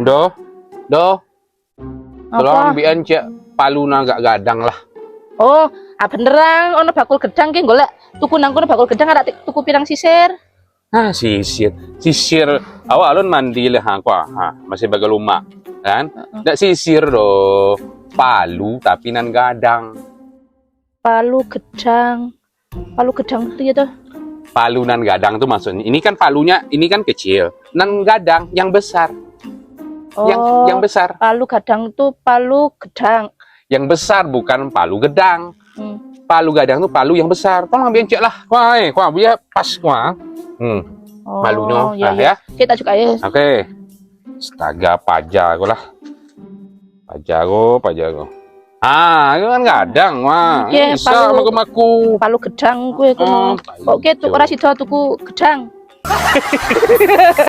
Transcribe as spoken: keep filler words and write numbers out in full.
Doh, doh. Tolong ambian ciek palu nan agak gadang lah. Oh, ah, benerang, ono bakul gedang, gin golek. Tuku nang kono bakul gedang, ada tuku pirang sisir. Ah, sisir. Sisir. Awak alun mandi lah, ha, kua. Ha, masih bagalumak, kan? Heeh. Ndak sisir doh. Palu, tapi nan gadang. Palu gedang. Palu gedang tu ya toh? Palu nan gadang tu maksudnya. Ini kan palunya, ini kan kecil. Nan gadang yang besar. Yang, Oh, yang besar. Palu gadang tu palu gedang. Yang besar, bukan palu gedang. Hmm. Palu gadang tu palu yang besar. Tolong ambian ciek lah. Kua, eh, kua, biar pas kua. Hmm. Oh, palunyo, ya, ah, ya. Ya. Ciek tak cukup ya. Oke. Astaga, paja ko lah. Paja ko, paja ko. Ah, itu kan gadang, wah. Oke, bisa palu, maku-maku. Palu gedang kue kono. Oh, kok kue tu palu. Ora sida tuku gedang.